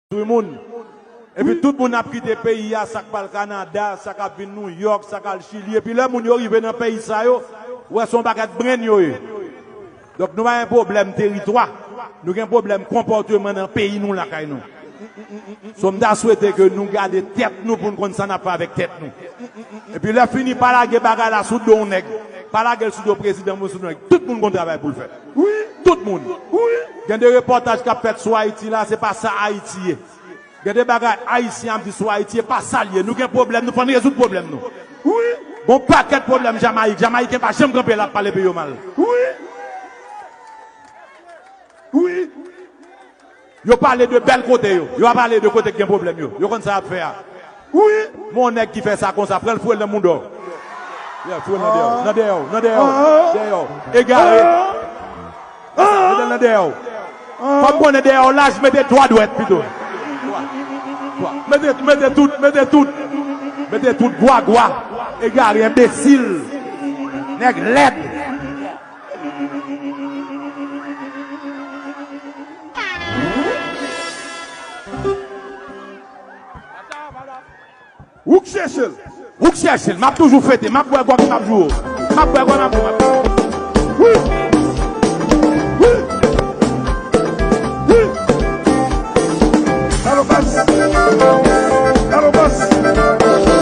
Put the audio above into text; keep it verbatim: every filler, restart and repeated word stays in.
Tout moun. Epi tout moun ap kite peyi a, sa k pral Kanada, sa k ap vin Nouyòk, sa k al Chili. Epi lè moun yo rive nan peyi sa yo, ou wè se yon pakèt brenn yo ye. Donk nou pa gen pwoblèm teritwa, nou gen pwoblèm konpòteman nan peyi nou lakay nou. So m ta swete ke nou gade tèt nou pou n konn sa n ap fè avèk tèt nou. Epi lè fini pa lage bagay la sou do yon nèg, pa lage l sou do prezidan mwen sou do nèg. Tout moun gon travay pou l fè. Tout moun. Gen de repòtaj k ap fèt sou Ayiti la, se pa sa Ayiti ye. Gen de bagay Ayisyen ap di sou Ayiti, e pa sa l ye. Nou gen pwoblèm, nou fò n rezoud pwoblèm nou. Gon pakèt pwoblèm Jamayik. Jamayiken pa janm kanpe la ap pale peyi yo mal. Yo pale de bèl kote yo. Yo pa pale de kote k gen pwoblèm yo. Yo konn sa y ap fè a. Men yon nèg ki fè sa konsa, pran l foure l nan mouda w. Yeah, foure l nan dèyè w. Nan dèyè w. Nan dèyè w. Nan dèyè w. Egare. Mete l nan dèyè w. Kòm konnen dèyè w laj, mete twa dwèt pito. Twa. Mete, mete tout, mete tout. Mete tout gwagwa. Egare, enbesil. Nèg lèd. Ou k chèche l. Ou k chèche l. M ap toujou fete. M ap bwè gwòg, m ap joure. M ap bwè gwòg, m ap joure. Wi.